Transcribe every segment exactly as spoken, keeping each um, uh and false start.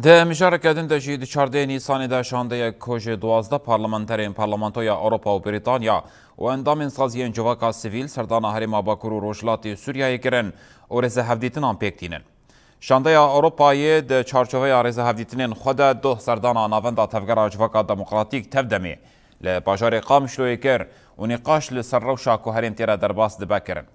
Di mijareke din de jî di çardeh Nîsanê de şandeyek ku ji duwazdeh parlamenterên Parlamentoya Ewropa û Brîtanya û endamên saziyên civaka sivîl serdana herêma Bakur û Rojhilatê Sûriyeyê kirin û rêzehevdîtinan pêk tînin. Şandeya Ewropayê di çarçoveya rêzehevdîtinên xwe de doh serdana Navenda Tevgera Civaka Demokratîk, TEV-DEMê, li bajarê Qamişloyê kir û nîqaş li ser rewşa ku herêm tê re derbas dibe kirin.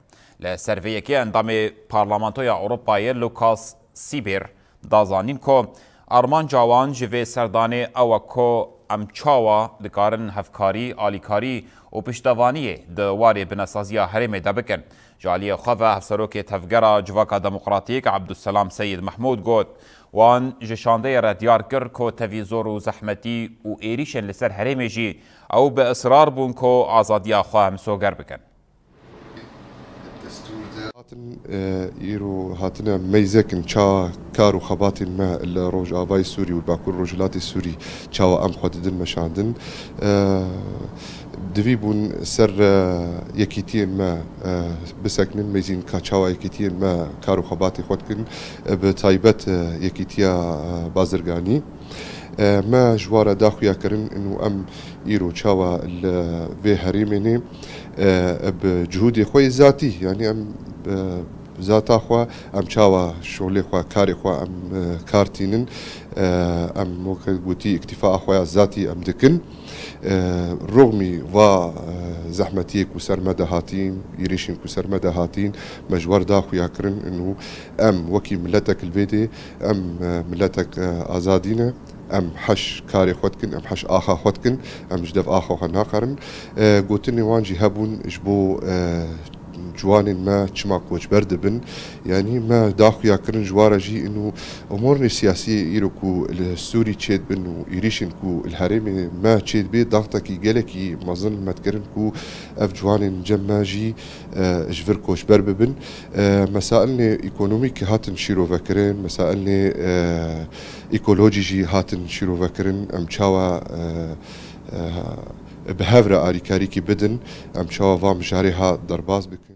Li ser vê yekê endamê Parlamentoya Ewropayê Lukas Sibir da zanîn ku armanca wan ji vê serdanê ew e ku em çawa dikarin hevkarî, alîkarî û piştevaniyê di warê binesaziya herêmê de bikin. Ji aliyê xwe ve Hevserokê Tevgera Civaka Demokratîk Ebdulselam Seyîd Mehmûd got, wan ji şandeyê re diyar kir ku tevî zor û zehmetî û êrîşên li ser herêmê jî ew bi israr bûn ku azadiya xwe misoger bikin. Hatin, e, îro hatine meyzekin ça kar û xebatên me li Rojavayê Sûrî û li Bakur Rojhilatê Sûrî çawa em xwe didin meşandin. E, divî bûn ser, e, yekîtiyên me, e, bisekinin, meyzîn ka çawa yekîtiyên me kar û xebatê xwe dikin, e, bi taybet, e, yekîtiya, e, bazirganî. E, me ji wa re da xuya kirin û em îro çawa li vê herêmê ne, e, bi cihûdê xwe yê zatî, yanî em, e, zata xwe, em çawa şolê xwe, karê xwe em, e, kar tînin, e, em weke gotî îktîfaa xwe ya zatî em dikin. E, Rûxmî va, e, zehmetiyê ku ser me de hatîn, êrîşên ku ser me de hatîn, me ji wer da xuya kirin û em wekî miletek li vê dê, em, e, miletek, e, azadî ne, em heş karê xwe dikin, em heş axa xwe dikin, em ji dev axa xwe naqerin. E, gotinên wan jî hebûn ji bo, e, ciwanên me çima koçber dibin. Yanî me da xuya kirin ji wa re jî û umûrê siyasî îro ku li Sûrî çêdibin û êrîşên ku li herêmê me çêdibê daxtekî gelekî mezin me dikirin ku ev ciwanên cem me jî, e, ji vir koçber bibin. E, mesailnê ekonomîk hatin şîrovekirin, mesailnê, e, ekolojî jî hatin şîrovekirin. Em çawa, e, e, bi hev re alîkarîkî bidin, em çawa van mijarê ha derbas bikin.